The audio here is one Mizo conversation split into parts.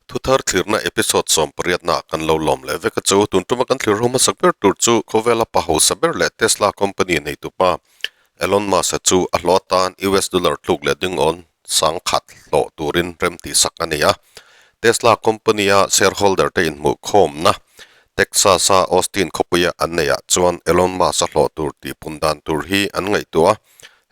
Thuthar thlirna episode sawmpariatna ah kan lo lawm leh vek a chu. Tun tuma kan thlir ho hmasak ber tur chu khawvela pa hausa ber leh Tesla company neitupa Elon Musk-a chu a hlawh atan US dollar tluk leh dingawn sang khat hlawh turin rem tihsak a ni a. Tesla company-a shareholder te inhmuhkhawmna Texas-a Austin khawpuia an neihah chuan Elon Musk-a hlawh tur tihpun dan tur hi an ngaihtuah a.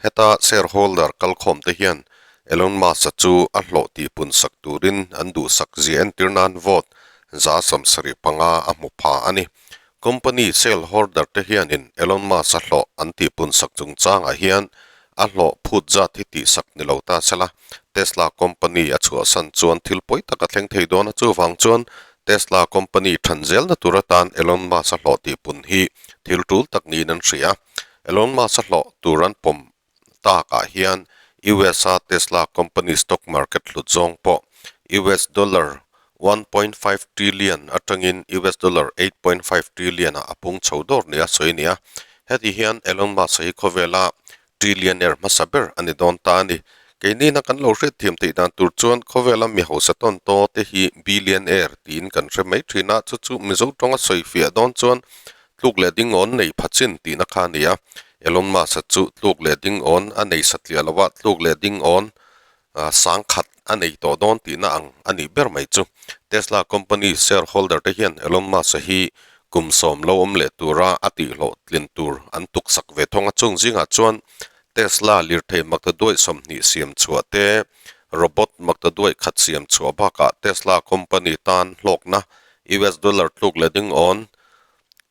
Heta shareholder kalkhawm te hian Elon Musk-a chu a hlawh tihpun sak turin an duhsak zia entir nan vote 75% a hmu pha a ni. Company shareholder te hianin Elon Musk-a hlawh an tihpun sak chungchangah hian a hlawh phut zat hi tihsak ni lo ta sela, Tesla company a chhuahsan chuan thil pawi tak a thleng thei dawn a, chuvang chuan Tesla company than zelna tur atan Elon Musk-a hlawh tihpun hi thil tul tak niin an hria. Elon Musk-a hlawh tur an pawm takah hian US-a Tesla company stock market hlut zawng pawh US dollar 1.5 trillion atangin US dollar 8.5 trillion ah a pung chho dawr nia sawi a ni a. Heti hian Elon Musk-a hi khawvela trillionaire hmasa ber a ni dawn ta a ni. Keinina kan lo hriatthiam theih dan tur chuan khawvela mi hausa tawn taw te hi billionaire tiin kan hre mai thin a, chu chu Mizo tawnga sawifiah dawn chuan Tluk leh ding awn nei pha chin tihna kha a ni a, Elon Musk-a chu tluk leh ding awn a nei satliah lo a, tluk leh ding awn sang khat a nei tawh dawn tihna ang a nih ber mai chu. Tesla company shareholder te hian Elon Musk-a hi kum sawm lo awm leh tura a tihhlawhtlin tur an tuksak ve thawng a, chung zingah chuan Tesla lirthei maktaduaih 20 siam chhuah te, robot maktaduaih khat siam chhuah bakah Tesla company tan hlawkna US dollar tluk leh ding awn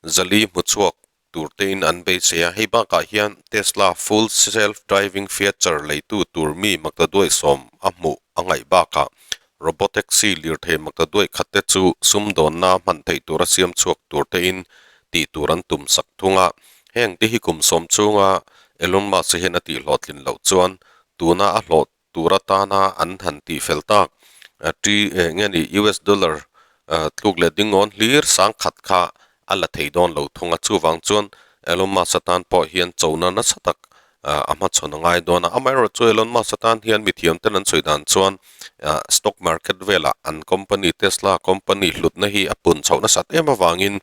400 hmu chhuak tur tein an beisei a, hei bakah hian Tesla full self driving feature leitu tur mi maktaduaih 10 a hmuh a ngaih bakah robotaxi lirthei maktaduaih khat te chu sumdawnna hman theih tura siam chhuak tur tein tih tur an tum sak thung a, heng te hi kum 10 chhunga Elon Musk hian a tihhlawhtlin loh chuan tuna a hlawh tur atana an han tih fel tak T nge ni US dollar tluk leh dingawn hlir sang khat kha a la thei dawn lo thung a, chuvang chuan Elon Musk atan pawh hian chona nasa tak a hmachhawn a ngai dawn a, amaherawh chu Elon Musk atan hian mithiam ten an sawi dan chuan stock market velah an company Tesla company hlutna hi a pun chhoh nasat em avangin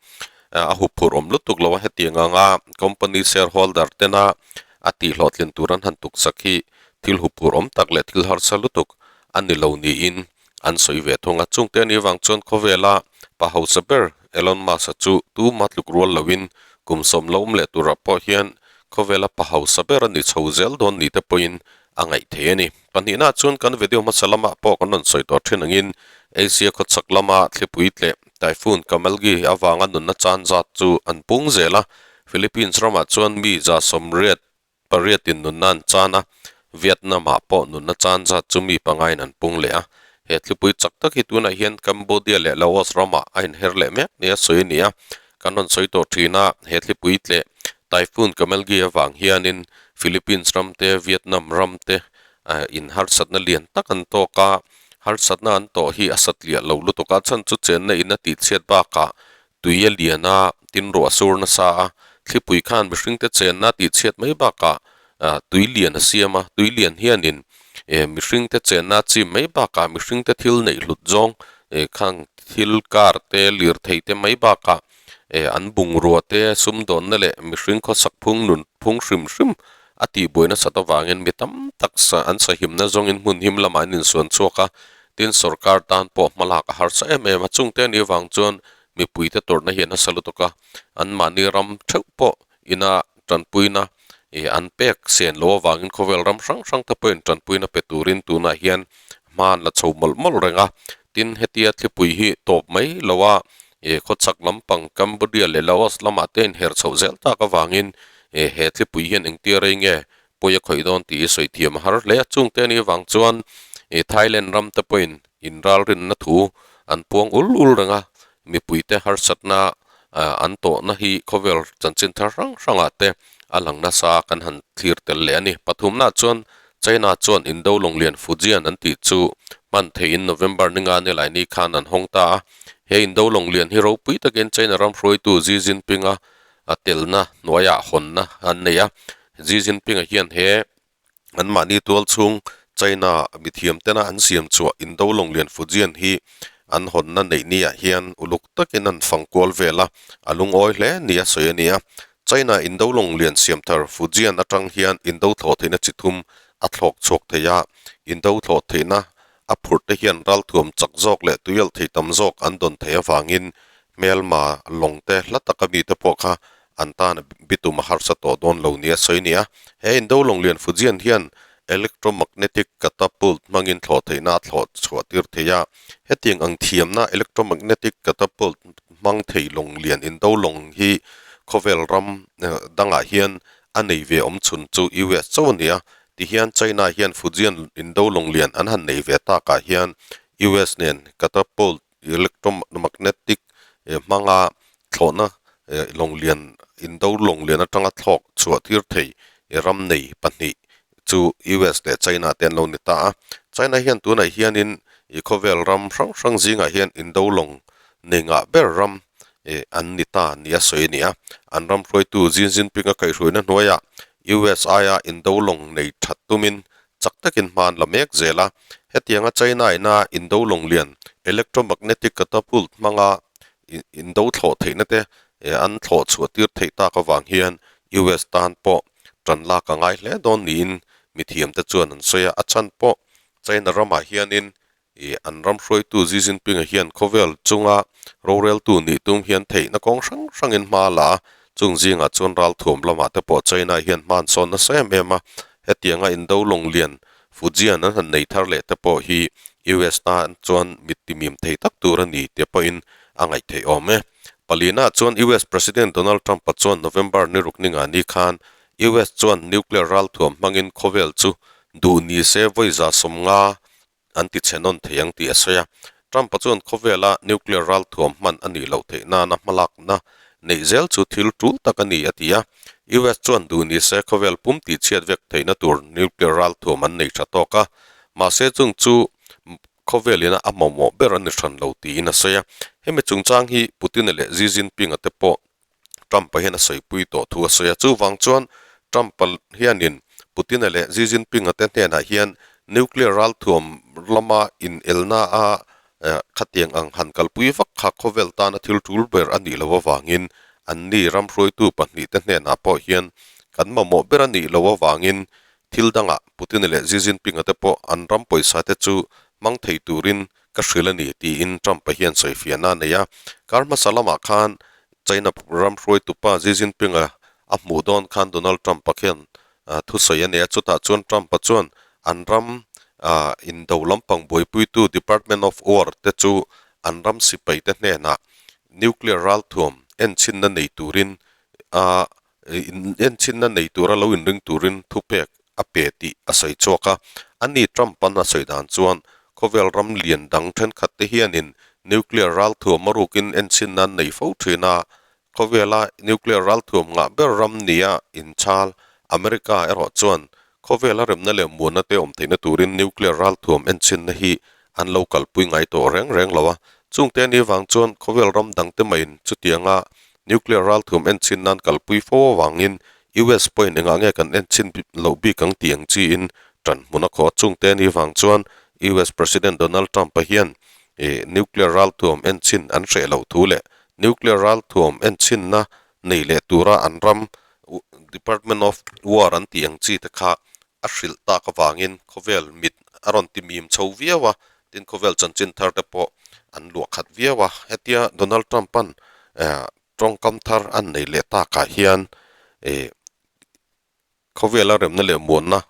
a huphurh awm lutuk lo a, hetiang anga company shareholder tena a tihhlawhtlin tur an han tuksak hi thil huphurh awm tak leh thil harsa lutuk a ni lo niin an sawi ve thung a. Chungte a nih avang chuan khawvela pa hausa ber Elon Musk-a chu tuma tluk rual loin kum 10 lo awm leh turah pawh hian khawvela pa hausa ber a ni chho zel dawn ni te pawhin a ngaih thei a ni. Pahnihnaah chuan kan video hmasa lamah pawh kan rawn sawi tawh thin angin Asia khawchhak lama thlipui tleh Typhoon Kamalgi avanga nunna chan zat chu an pung zel a, Philippines ramah chuan mi 80 pariatin nunna an chan a, Vietnam-ah pawh nunna chan zat chu mi pangaiin an pung leh a. He thlipui chak tak hi tunah hian Cambodia leh Laos ramah a inher leh mek nia sawi a ni a. Kan rawn sawi tawh thin a, he thlipui tleh Typhoon Kamelgi avang hianin Philippines ram te, Vietnam ram te in harsatna lian tak an tawk a. Harsatna an tawh hi a satliah lo lutuk a, chhan chu chenna in a tihchhiat bakah Tui a lian a, tin ruah sur nasa a, thlipui khan mihringte chenna tihchhiat mai bakah tui lian a siam a, tui lian hianin mihringte chenna chim mai bakah mihringte thil neih hlut zawng khang thil car te lirthei te mai bakah an bungrua te sumdawnna leh mihring khawsak phung nun phung hrim hrim a tihbuai nasat avangin mi tam tak an sahimna zawngin hmun him lamah an insuan chhuak a, Tin, sorkar tan pawh hmalak a harsa em em a, chungte anih avang chuan mipuite tawrhna hi a nasa lutuk a, anmahni ram theuh pawh ina tanpuina ih an pek sen loh avangin khawvel ram hrang hrang te pawhin tanpuina pe turin tunah hian hma an la chho mawlh mawlh reng a. Tin, hetia thlipui hi tawp mai lo a, ih khawchhak lampang Cambodia leh Laos lamah te inher chhoh zel tak avangin ih he thlipui hian engtia rei nge pawi a khawih dawn tih hi sawi thiam a har hle a, chungte anih avang chuan ih Thailand ram te pawhin inralrinna thu an puang ul ul reng a, mipuite harsatna an tawhna hi khawvel chanchin thar hrang hrangah te a lang nasa kan han thlir tel leh a ni. Pathumnaah chuan China chuan Indo Lawnglian Fujian an tih chu hman theihin November ninga nilai ni khan an hawng ta a, he Indo Lawnglian hi ropui takin China ram hruaitu Xi Jinping-a a telna hnuaiah hawnna an nei a, Xi Jinping-a hian he anmahni tual chhung China mithiam tena an siam chhuah Indo Lawnglian Fujian hi An hawnna neih niah hian uluk takin an fang kual vel a, a lungawi hle nia sawi a ni a. China indo lawng lian siam thar Fujian atang hian indo thlawh theihna chi thum a thlawk chhuak thei a, indo thlawh theihna a phurh te hian ralthuam chak zawk leh tuialh thei tam zawk an dawn theih avangin hmelma lawng te hla taka mite pawh kha an tan bitum a harsa tawh dawn lo nia sawi a ni a. He indo lawng lian Fujian hian electromagnetic catapult hmangin thlawh theihna a thlawh chhuah tir thei a. Hetiang ang thiamna electromagnetic catapult hmang thei lawng lian indo lawng hi khawvel ram dangah hian a nei ve awm chhun chu US chauh a ni a. Tihian China hian Fujian indo lawng lian an han nei ve takah hian US nen catapult electromagnetic hmanga thlawhna lawng lian indo lawng lian atanga thlawk chhuah tir thei ram nei pahnih chu US leh China te an lo ni ta a. China hian tunah hianin ih khawvel ram hrang hrang zingah hian indo lawng nei ngah ber ram ih an ni ta nia sawi a ni a. An ram hruaitu Xi Jinping a kaihhruaina hnuaiah US aia indo lawng nei that tumin chak takin hma an la mek zel a. Hetianga China ina indo lawng lian electromagnetic catapult hmanga indo thlawh theihna te an thlawh chhuah tir theih tak avang hian US tan pawh tan lak a ngai hle dawn niin mithiamte chuan an sawi a. A chhan pawh China ramah hianin Ih, an ram hruaitu Xi Jinping-a hian khawvel chunga roreltu nih tum hian theihna kawng hrang hrangin hma a la a, chung zingah chuan ralthuam lamah te pawh China hian hma an sawn nasa em em a, hetianga indo lawng lian Fujian an han nei thar leh te pawh hi US tan chuan mit timim thei tak tur a ni tih pawhin a ngaih theih awm e. Palina chuan US President Donald Trump-a chuan November ni ruk ninga ni khan US chuan nuclear ralthuam hmangin khawvel chu duh ni se vawi 150 an ti chhe nawn thei ang tih a sawi a. Trump-a chuan khawvela nuclear ralthuam hman a nih loh theih nana hmalakna neih zel chu thil tul tak a ni a ti a. US chuan duh ni se khawvel pum tih chhiat vek theihna tur nuclear ralthuam an nei tha tawk a, mahse chung chu khawvelina a mamawh ber a ni hran lo tiin a sawi a. Hemi chungchang hi Putin-a leh Xi Jinping-a te pawh Trump-a hian a sawipui tawh thu a sawi a. Chuvang chuan Trump-a hianin Putin-a leh Xi Jinping-a te hnenah hian nuclear ralthuam lama inelna a khatiang ang han kalpui vak kha khawvel tana thil tul ber a nih loh avangin anni ram hruaitu pahnihte hnenah pawh hian kan mamawh ber a nih loh avangin thil dangah Putin-a leh Xi Jinping-a te pawh an ram pawisa te chu hmang thei turin ka hrilh a ni tiin Trump-a hian sawifiahna a nei a. Kar hmasa lamah khan China ram hruaitupa Xi Jinping-a a hmuh dawn khan Donald Trump-a khian thusawi a nei a, chutah chuan Trump-a chuan an ram indo lampang buaipuitu Department of War te chu an ram sipaite hnenah nuclear ralthuam enchhinna nei turin a Enchinna nei tura lo inring turin thupek a pe tih a sawi chhuak a. Ani Trump-a'n a sawi dan chuan khawvel ram lian dang thenkhat te hianin nuclear ralthuam a rukin enchinna an nei fo thin a. Khawvela nuclear ralthuam ngah ber ram nia inchhal America erawh chuan khawvela remna leh muanna te awm theihna turin nuclear ralthuam enchinna hi an lo kalpui ngai tawh reng reng lo a. Chungte ni vang chuan khawvel ram dangte maiin chutianga Nuclear ralthuam enchhin nan kalpui fo avangin US pawhin engah nge kan enchhin loh bik ang tih ang chiin ṭan hmun a khaw a. Chungte ni vang chuan US President Donald Trump-a hian nuclear ralthuam enchhin an hreh loh thu leh nuclear ralthuam enchhinna nei leh tura an ram Department of War an tih ang chi te kha a hrilh tak avangin khawvel mit a rawn ti mim chho viau a, tin khawvel chanchin thar te pawh an luah khat viau a. Hetia Donald Trump-a'n tawngkam thar an nei leh takah hian ih khawvela remna leh muanna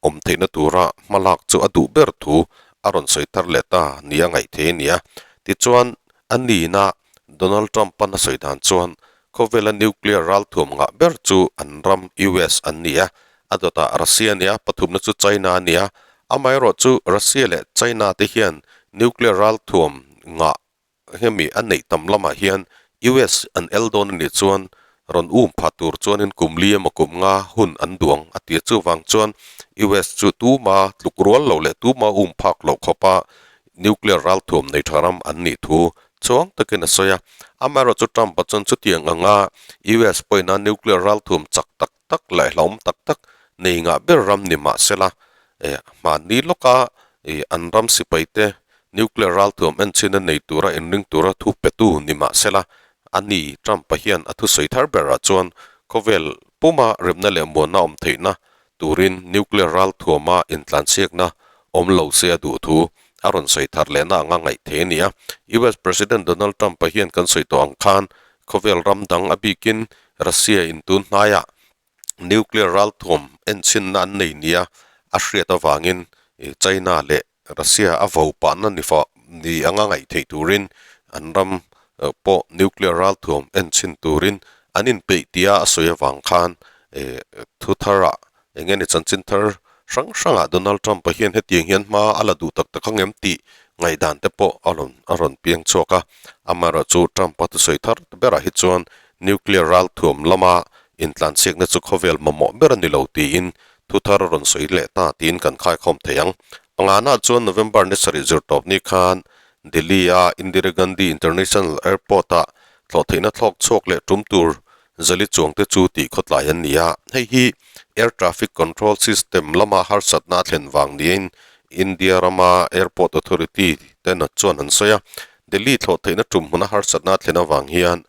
awm theihna tura hmalak chu a duh ber thu a rawn sawi thar leh ta nia ngaih thei a ni a. Tichuan a nina Donald Trump-a'n a sawi dan chuan khawvela nuclear ralthuam ngah ber chu an ram US an ni a, a dawtah Russia a ni a, pathumna chu China a ni a. Amaherawh chu Russia leh China te hian nuclear ralthuam ngah hemi a neih tam lamah hian US an el dawn a nih chuan rawn um pha tur chuanin kum li emaw kum nga hun an duang a ti a. Chuvang chuan US chu tuma tluk rual lo leh tuma um phak loh khawpa Nuclear ralthuam nei tha ram an nih thu chuang takin a sawi a. Amaherawhchu Trump-a chuan chutiang anga US pawhin a nuclear ralthuam chak tak tak leh hlauhawm tak tak nei ngah ber ram ni mah sela, hmanni lawka an ram sipaite Nuclear ralthuam enchhin a nei tura inring tura thu petu ni mah sela, a ni Trump-a hian a thusawi thar berah chuan khawvel puma remna leh muanna awm theihna turin nuclear ralthuama intlansiakna awm lo se a duh thu a rawn sawi thar lehna anga ngaih thei a ni a. US President Donald Trump-a hian kan sawi tawh ang khan khawvel ram dang a bikin Russia in tun hnaiah nuclear ralthuam enchhinna an nei nia a hriat avangin China leh Russia a vo pahna ni fah ni anga ngaih theih turin an ram pawh nuclear ralthuam enchhin turin an inpeih tia a sawi avang khan thu tharah eng nge ni chanchin thar hrang hrangah Donald Trump-a hian hetiang hian hma a la duh tak tak ang em tih ngaihdan te pawh a rawn a rawn piang chhuak a. Amaherawhchu Trump-a thusawi thar berah hi chuan nuclear ralthuam lama intlansiakna chu khawvel mamawh ber a ni lo tiin Thu thar a rawn sawi leh ta tiin kan khaikhawm thei ang. Pangana chuan November ni sarih zirtawp ni khan Delhi-a Indira Gandhi International Airport-ah thlawhtheihna thlawk chhuak leh tum tur zali chuangte chu tih khawtlai an ni a. Hei hi Air Traffic Control System lama harsatna a thlen vang niin India rama Airport Authority te na chuan an sawi a. Delhi thlawhtheihna tum hmuna harsatna a thlen avang hian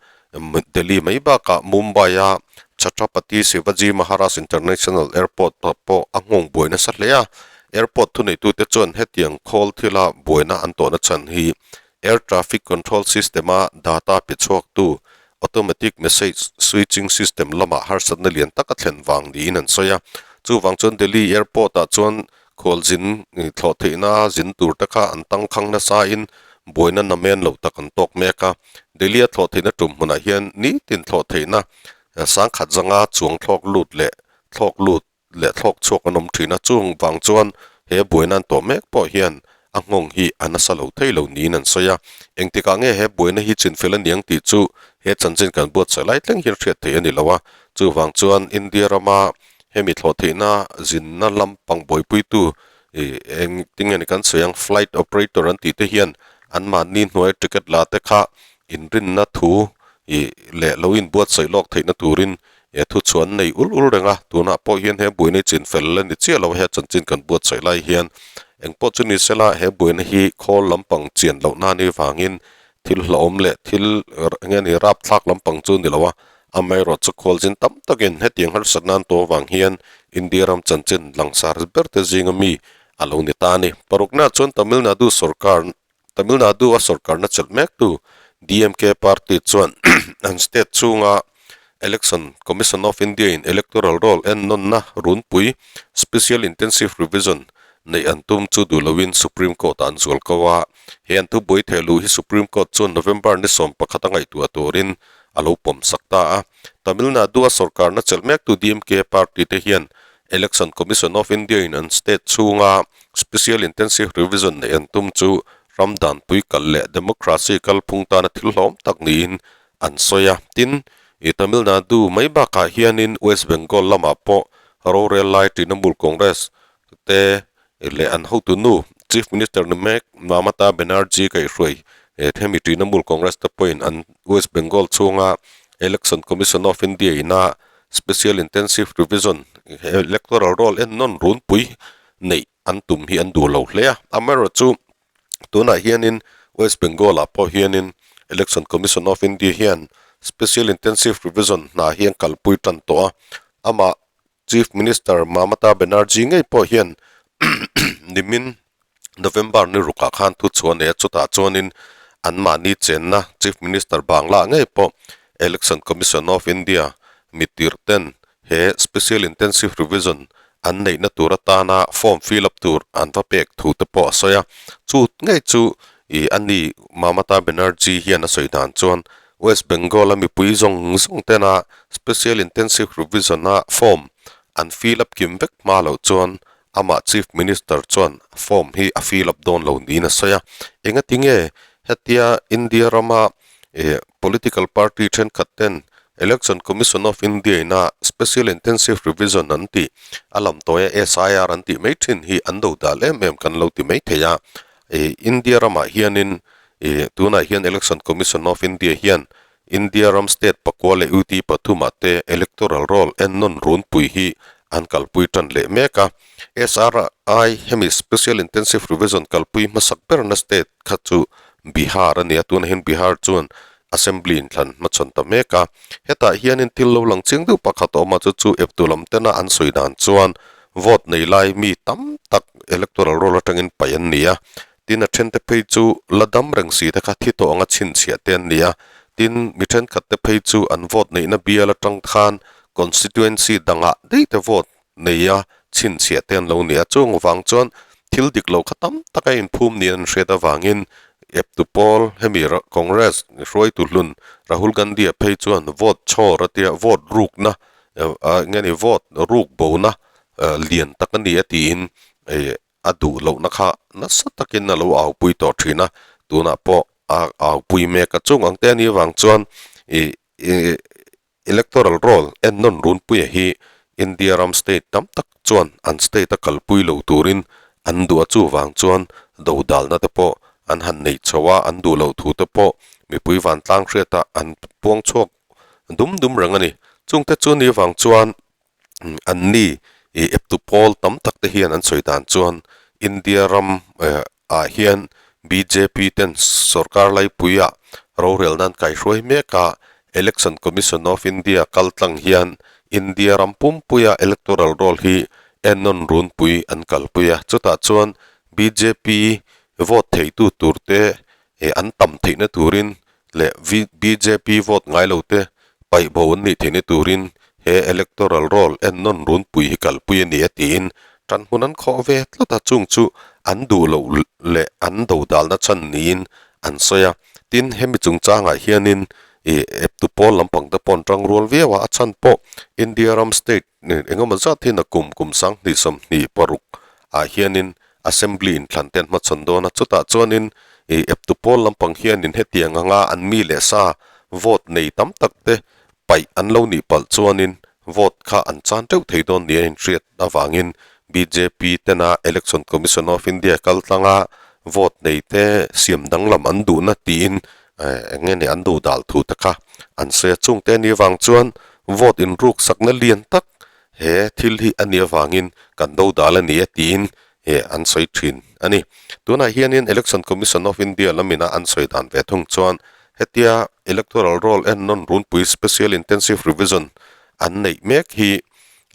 Delhi mai bakah Mumbai-a Chhatrapati Shivaji Maharaj International Airport pawh a nghawng buai nasa hle a, airport thuneitute chuan hetiang khawl thila buaina an tawhna chhan hi Air Traffic Control System-a data pe chhuaktu Automatic Message Switching System lamah harsatna lian tak a thlen vang niin an sawi a. Chuvang chuan Delhi Airport-ah chuan Khualzin thlawh theihna zin tur te kha an tangkhang nasain buaina namen lo tak an tawk mek a. Delhi-a thlawh theihna tum hmunah hian nitin thlawh theihna sangkhat zanga chuang thlawk lut leh thlawk lut leh thlawk chhuak an awm thin a. Chung vang chuan he buaina an tawh mek pawh hian a nghawng hi a nasa lo thei lo niin an sawi a. Engtikah nge he buaina hi chinfel a niang tih chu he chanchin kan buatsaih lai thleng hian hriat theih a ni lo a. Chuvang chuan India rama Hemi thlawh theihna zinna lampang buaipuitu ih eng tinge ni kan sawi ang flight operator an tih te hian anmahni hnuai ticket la te kha inrinna thu ih leh lo inbuatsaih lawk theihna turin he thu chu an nei ul ul reng a, tunah pawh hian he buaina hi chinfel la ni chiah lo a he chanchin kan buatsaih lai hian engpawh chu ni sela he buaina hi khawl lampang chian loh na ni vangin thil hlauhawm leh thil eng nge ni rapthlak lampang chu ni lo a. Amaherawhchu khualzin tam takin hetiang harsatna an tuah avang hian India ram chanchin langsar berte zinga mi a lo ni ta a ni. Parukna chuan Tamil Nadu sorkar Tamil Nadu a sorkarna chelh mektu DMK party chuan an state chhunga Election Commission of India in electoral roll ennawnna runpui Special Intensive Revision neih an tum chu duh loin Supreme Court ah an zual ko a. He an thubuai thehluh hi Supreme Court chuan November ni 11 a ngaihtuah turin a lo pawm sak ta a. Tamil Nadu-a sorkarna chelh mektu DMK party te hian Election Commission of India in an state chhunga Special Intensive Revision neih an tum chu ram danpui kal leh democracy kalphung tana thil hlawm tak niin an sawi a. Tin, i Tamil Nadu mai bakah hianin West Bengal lamah pawh rorel lai Trinamool Congress te leh an hotu nu Chief Minister ni mek Mamata Banerjee kaihhruai hemi Trinamool Congress te pawhin an West Bengal chhunga Election Commission of India ina Special Intensive Revision Electoral Roll ennawn runpui neih an tum hi an duh lo hle a. Amaherawhchu tunah hianin West Bengal ah pawh hianin Election Commission of India hian Special Intensive Revision hna hi an kalpui tan tawh a, amah Chief Minister Mamata Banerjee ngei pawh hian nimin November ni rukah khan thu chhuah a nei a, chutah chuanin anmahni chenna Chief Minister Bangla ngei pawh Election Commission of India mitirh ten he Special Intensive Revision an neihna tur atana form fill up tur an va pek thu te pawh a sawi a, chu ngei chu ih a ni Mamata Banerjee hian a sawi dan chuan West Bengal a mipui zawng zawng tena Special Intensive Revision a form an fill up kim vek hma loh chuan amah Chief Minister chuan form hi a fill up dawn lo niin a sawi a. Engati nge hetia India rama ih political party thenkhat ten Election Commission of India ina Special Intensive Revision an tih a lam tawia SIR an tih mai thin hi an do dal em em kan lo ti mai thei a. Ih India ramah hianin Ih, tunah hian Election Commission of India hian India ram state pakua leh UT pathumah te electoral roll ennawn runpui hi an kalpui tan leh mek a. SRI hemi Special Intensive Revision kalpui hmasak berna state kha chu Bihar a ni a, tunah hian Bihar chuan Assembly inthlan hmachhawn ta mek a. Hetah hianin thil lo lang chiang deuh pakhat a awm a, chu chu eptu lam tena an sawi dan chuan vote nei lai mi tam tak electoral roll atangin paih an ni a. Tin a thente phei chu la dam reng si te kha thi tawh anga chhinchhiah te an ni a. Tin mi thenkhat te phei chu an vote neihna bial atang khan constituency dangah daih te vote nei a chhinchhiah te an lo ni a. Chung vang chuan thil dik lo kha tam tak a inphum niin an hriat avangin eptu pawl hemi Congress hruaitu hlun Rahul Gandhi-a phei chuan vote chhawr a tia vote rukna nge ni vote ruk bona lian tak a ni a tiin a duh lohna kha nasa takin a lo aupui tawh thin a, tunah pawh a aupui mek a. Chung ang te a nih avang chuan ih Electoral roll ennawn runpuia hi India ram state tam tak chuan an state a kalpui lo turin an duh a, chuvang chuan dodalna te pawh an han neih chho a, an duh loh thu te pawh mipui vantlang hriatah an puang chhuak dum dum reng a ni. Chungte chu ni vang chuan an ni ih eptu pawl tam tak te hian an sawi dan chuan India ram ah hian bjp ten sorkar laipuiah rorel nan kaihruai mek a, Election Commission of India kal tlang hian India ram pumpuia electoral roll hi ennawn runpui an kalpui a, chutah chuan bjp vote theitu tur te an tam theihna turin leh bjp vote ngai lo te paih bo an nih theihna turin he electoral roll ennawn runpui hi kalpui a ni a tiin tan hmun an khawh ve tlat a, chung chu an duh loh leh an dodalna chhan niin an sawi a. Tin, hemi chungchangah hianin ih eptu pawl lampang te pawh an tang rual viau a, a chhan pawh India ram state engemaw zat hian a kum kum 2026 ah hianin Assembly inthlan te an hmachhawn dawn a, chutah chuanin ih eptu pawl lampang hianin hetiang anga an mi leh sa vote nei tam tak te paih an lo nih palh chuanin vote kha an chan teuh thei dawn nia inhriat avangin bjp tena Election Commission of India kal tlanga vote nei te siam danglam an duhna tiin eng nge ni an duh dal thu te kha an sawi a, chungte a nih avang chuan vote inruk sakna lian tak he thil hi a nih avangin kan do dal a ni e tiin an sawi thin a ni. Tunah hianin Election Commission of India lamina an sawi dan ve thung chuan hetia Electoral Roll ennawn runpui Special Intensive Revision an neih mek hi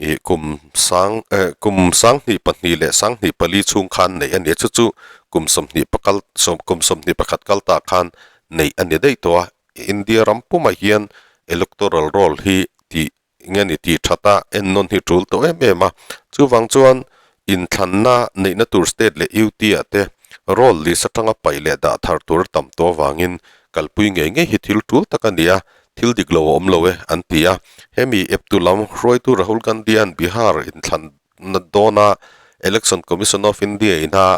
ih kum sang eh kum 2002 leh 2004 chhung khan neih a ni a, chu chu kum sawmhnih pakal sawm kum 21 kal tah khan neih a ni daih tawh a. India ram pumah hian Electoral Roll hi tih Nge ni tih that a ennawn hi tul tawh em em a, chuvang chuan inthlanna neihna tur state leh UT ah te roll list atanga paih leh dah thar tur a tam tawh avangin kalpui ngei ngei hi thil tul tak a ni a, thil dik lo a awm lo e an ti a. Hemi eptu lam hruaitu Rahul Gandhi-a'n Bihar inthlanna dawna Election Commission of India ina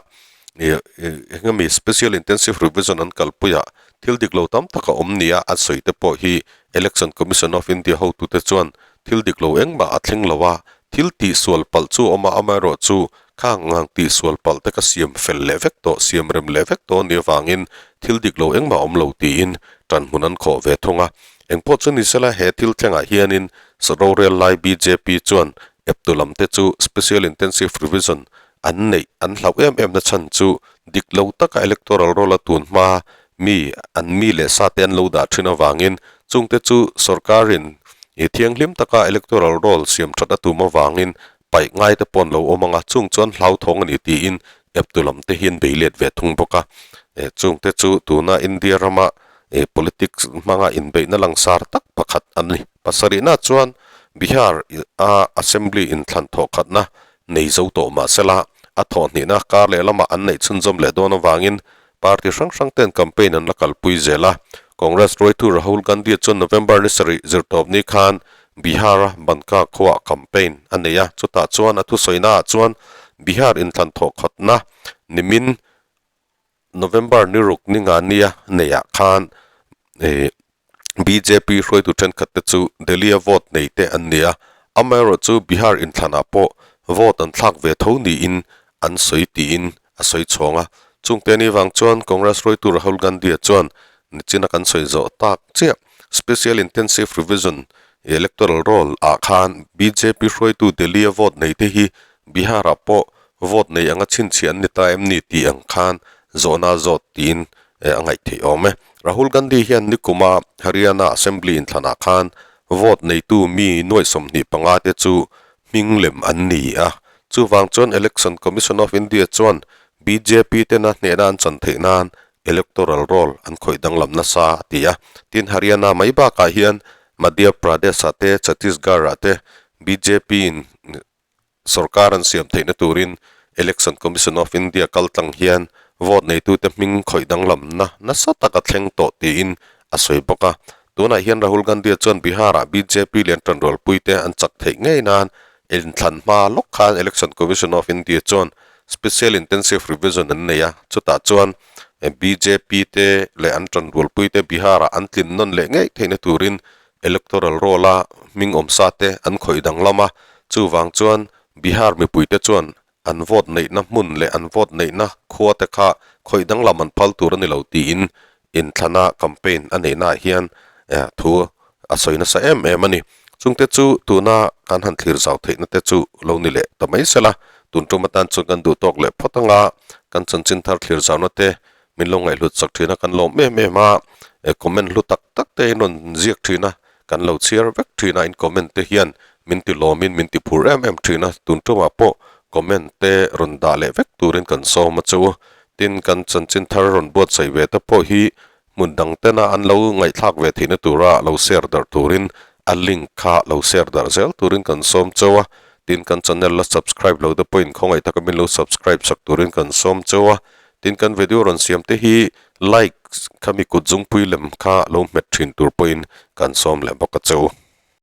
engemaw Special Intensive Revision an kalpuiah thil dik lo tam tak a awm nia a sawi te pawh hi Election Commission of India hotute chuan thil dik lo engmah a thleng lo a, thil tihsual palh chu a awm a, amaherawhchu khang ngang tihsual palh te ka siam fel leh vek tawh, siam rem leh vek tawh a nih avangin thil dik lo engmah a awm lo tiin ṭanhmun an khawh ve thung a. Engpawh chu ni sela he thil thlengah hianin rorel lai bjp chuan eptu lam te chu Special Intensive Revision an neih an hlauh em em na chhan chu dik lo taka electoral roll a tun hma mi an mi leh sa te an lo dah thin avangin chungte chu sorkarin ih thianghlim taka electoral roll siam that a tum avangin paih ngai te pawh an lo awm ang a, chung chuan hlauthawng a ni tiin eptu lam te hian bei let ve thung bawk a. Chungte chu tuna India rama ih politics hmanga inbeihna langsar tak pakhat a ni. Pasarihna chuan Bihar a Assembly inthlan thawhkhatna nei zo tawh mah sela, a thawhhnihna kar leh lamah an neih chhunzawm leh dawn avangin party hrang hrang ten campaign an la kalpui zel a. Congress hruaitu Rahul Gandhi chuan November ni sarih zirtawpni khan Bihar-a Banka khuaah campaign a nei a, chutah chuan a thusawinaah chuan Bihar inthlan thawhkhatna nimin November ni ruk ni nga nia neiah khan bjp hruaitu thenkhat te chu Delhi-a vote nei te an ni a, amaherawhchu Bihar inthlanah pawh vote an thlak ve tho niin an sawi tiin a sawi chhawng a. Chungte ni vang chuan Congress hruaitu Rahul Gandhi-a chuan nichina kan sawi zawh tak chiah Special Intensive Revision Electoral roll ah khan bjp hruaitu Delhi a vote nei te hi Bihar ah pawh vote nei anga chhinchhiah an ni ta em ni tih ang khan zawhna zawt tiin a ngaih theih awm e. Rahul Gandhi hian nikuma Haryana Assembly inthlanah khan vote neitu mi nuaih 25 te chu hming lem an ni a. Chuvang chuan Election Commission of India chuan bjp tena hnehna an chan theih nan Electoral roll an khawih danglam nasa a ti a. Tin, Haryana mai bakah hian Madhya Pradesh-ah te, Chhattisgarh-ah te bjp in sorkar an siam theihna turin Election Commission of India kaltlang hian vote neitute hming khawih danglamna nasa tak a thleng tawh tiin a sawi bawk a. Tunah hian Rahul Gandhi-a chuan Bihar-ah bjp lian tanrualpuite an chak theih ngei nan inthlan hma lawk khan Election Commission of India chuan Special Intensive Revision an nei a, chutah chuan bjp te leh an tanrualpui te Bihar-ah an tlin nawn leh ngei theihna turin Electoral Roll-a hming awmsa te an khawih danglam a, chuvang chuan Bihar mipuite chuan an vote neihna hmun leh an vote neihna khua te kha khawih danglam an phal tur a ni lo tiin inthlana campaign a neihnaah hian thu a sawi nasa em em a ni. Chungte chu tuna kan han thlir zau theihna te chu lo ni leh ta mai sela, tun tum atan chuan kan duh tawk leh phawt anga kan chanchin thar thlir zauna te min lo ngaihhlut chak thin a, kan lawm em em a, comment hlu tak tak te in rawn ziak thin a, kan lo chhiar vek thin a, in comment te hian min ti lawmin min ti phur em em thin a, tun tumah pawh comment te rawn dah leh vek turin kan sawm a chu. Tin, kan chanchin thar rawn buatsaih ve te pawh hi hmun dang tena an lo ngaihthlak ve theihna tura lo share darh turin a link kha lo share darh zel turin kan sawm cheu a. Tin, kan channel la subscribe lo te pawhin khawngaih taka min lo subscribe sak turin kan sawm cheu a. Tin, kan video rawn siam te hi like khami kut zungpui lem kha lo hmet thin tur pawhin kan sawm leh bawk a cheu.